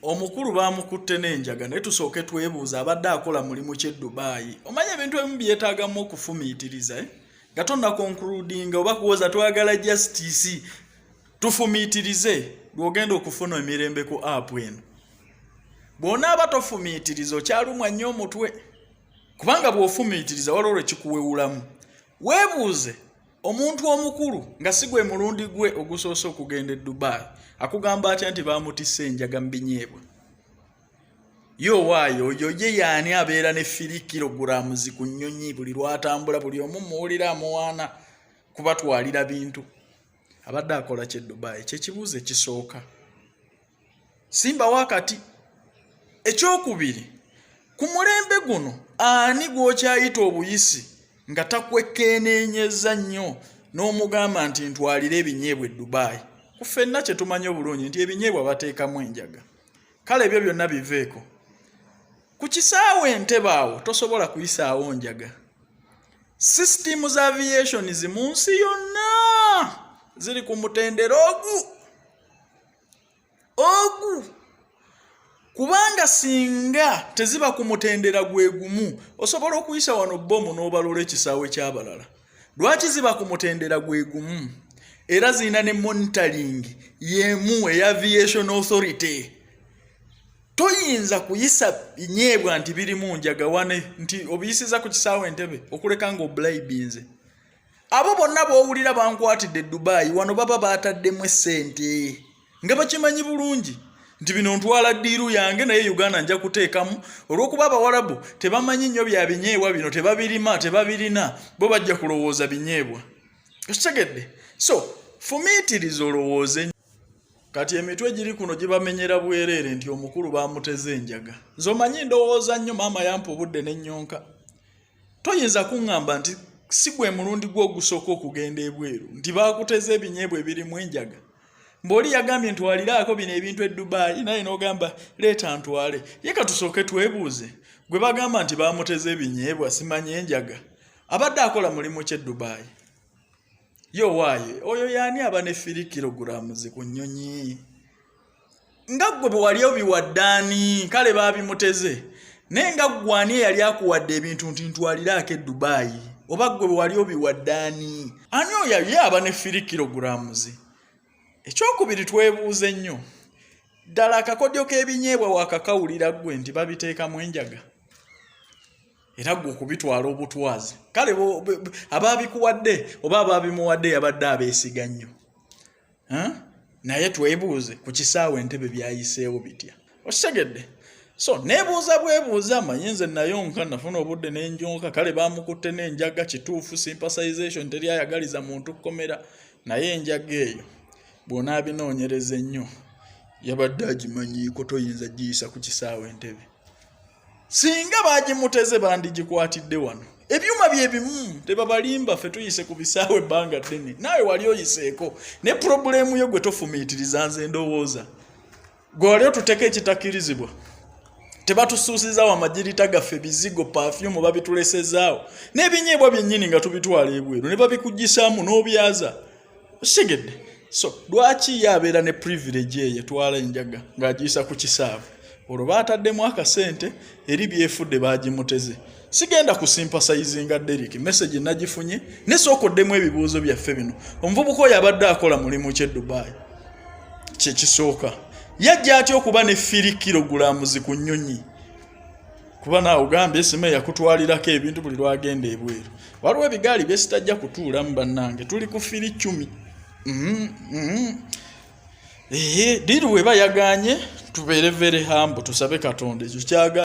Omukulu baamukutte n'enjaga, naye tusooke twebuuza, abadde akola mulimu ki e Dubai? Omanyi ebintu ebimu byetaagamu okufumiitiriza, eh? Nga tonnaconcludinga oba kuwoza twagala justice, tufumiitirize lw'ogenda okufuna emirembe ku app eno. Bw'onaaba tofumiitiriza, okyalumwa nnyo omutwe, kubanga bw'ofumiitiriza waliwo lwe kikuwewulamu. Weebuuze omuntu omukulu nga si gwe mulundi gwe ogusoose okugenda e Dubai, akugamba atya nti baamutisse enjaga mu binyeebwa? Ye owaayo oyo ye yaani abeera ne 3 kilograms ku nnyonyi buli lwatambula? Buli omu muwulira amuwaana kubatwalira bintu. Abadde akola ki e Dubai? Kyekibuuzo ekisooka. Simba wakati. Ekyokubiri, ku mulembe guno ani gw'okyayita obuyisi nga takwekeeneenyeza nnyo n'omugamba nti ntwalire ebinyeebwa e Dubai? Ku ffenna kye tumanyi obulungi nti ebinyeebwa bateekamu enjaga. Kale ebyo byonna biveeko. Ku kisaawe Entebe awo tosobola kuyisaawo njaga. Sisitimu za aviations mu nsi yonna ziri ku mutendera ogu, kubanga singa teziba ku mutendera gwe gumu, osobola okuyisa wano bomu n'obalola ekisaawe ky'abalala. Lwaki ziba ku mutendera gwe gumu? Era zirina ne monitoring yemu eya aviation authority. Toyinza kuyisa binyeebwa nti birimu njaga wane nti obiyisiza ku kisaawe Entebe, okuleka nga obribinze abo bonna b'owulira bankwatidde Dubai. Wano baba bataddemu essente nga bakimanyi bulungi nti bino ntwala deal yange, naye Uganda nja kuteekamu, olw'okuba Abawalabu tebamanyi nnyo bya binyeebwa bino, tebabirima, tebabirina, bo bajja kulowooza binyeebwa. Okitegedde? So fumiitiriza, olowooze. Kati emitwe giri kuno gibamenyera bwereere nti omukulu bamuteze enjaga. Nze omanyi ndowooza nnyo, maama yampa obudde n'ennyonka. Toyinza kuŋŋamba nti si gwe mulundi gwe ogusooka okugenda ebweru nti baakuteze ebinyeebwa ebirimu enjaga. Mbw'oli yagambye ntwaliraako bino ebintu e Dubai, naye n'ogamba leeta ntwale. Ye katusooke twebuuze, gwe bagamba nti baamuteze ebinyeebwa simanyi enjaga, abadde akola mulimu ki e Dubai? Ye owaaye oyo yaani aba ne 3 kilograms ku nnyonyi? Nga ggwe bwe wali obiwadde ani? Kale baabimuteze, naye nga ggwe ani eyali akuwadde ebintu nti ntwaliraako e Dubai? Oba ggwe bwe wali obiwadde ani? Ani oyo ye aba ne 3 kilograms? Ekyokubiri, twebuuze nnyo ddala, akakodyo k'ebinyeebwa wakakawulira ggwe nti babiteekamu enjaga, era ggwe okubitwala obutwazi? Kale abaabikuwadde oba abaabimuwadde yabadde abeesiga nnyo. Naye twebuuze, ku kisaawe Entebe byayiseewo bitya? Okitegedde? So neebuuza bwebuuza. Manyi nze nayonka, nafuna obudde nenjonka. Kale bamukutte n'enjaga, kituufu, sympathization, teri ayagaliza muntu kkomera, naye enjaga eyo bw'onaabinoonyereza ennyo yabadde agimanyiiko. Toyinza giyisa ku kisaawe Entebe. Singa bagimuteze, bandigikwatidde wano. Ebyuma bye bimu, tebabalimba. Ffe tuyise ku bisaawe ebbanga ddene, naawe wali oyiseeko, ne problem yo gwe tofumiitiriza. Nze ndowooza gwe wali otuteka ekitakkirizibwa. Tebatusuusizaawo amagirita gaffe, bizigo, perfume babitulesezaawo, n'ebinyeebwa byennyini nga tubitwala ebweru ne babikugisaamu n'obyaza. Okitegedde? So lwaki ye abeera ne privilege eyo etwala enjaga ng'agiyisa ku kisaawe? Olwo baataddemu akasente eri byefudde baagimuteze. Sigenda kusympathizinga Derrick, message nagifunye, ne sooka oddemu ebibuuzo byaffe bino. Omuvubuka oyo abadde akola mulimu ki e Dubai? Kyekisooka, yajja atya okuba ne 3 kilograms ku nnyonyi? Kuba naawe ogambye esima eyakutwalirako ebintu buli lwagenda ebweru. Waliwo ebigaali byesitajja kutuulamu. Bannange, tuli ku firi cumi. Ee, deal bweba yaganye, tubeere very humble, tusabe Katonda ekyo kyaga.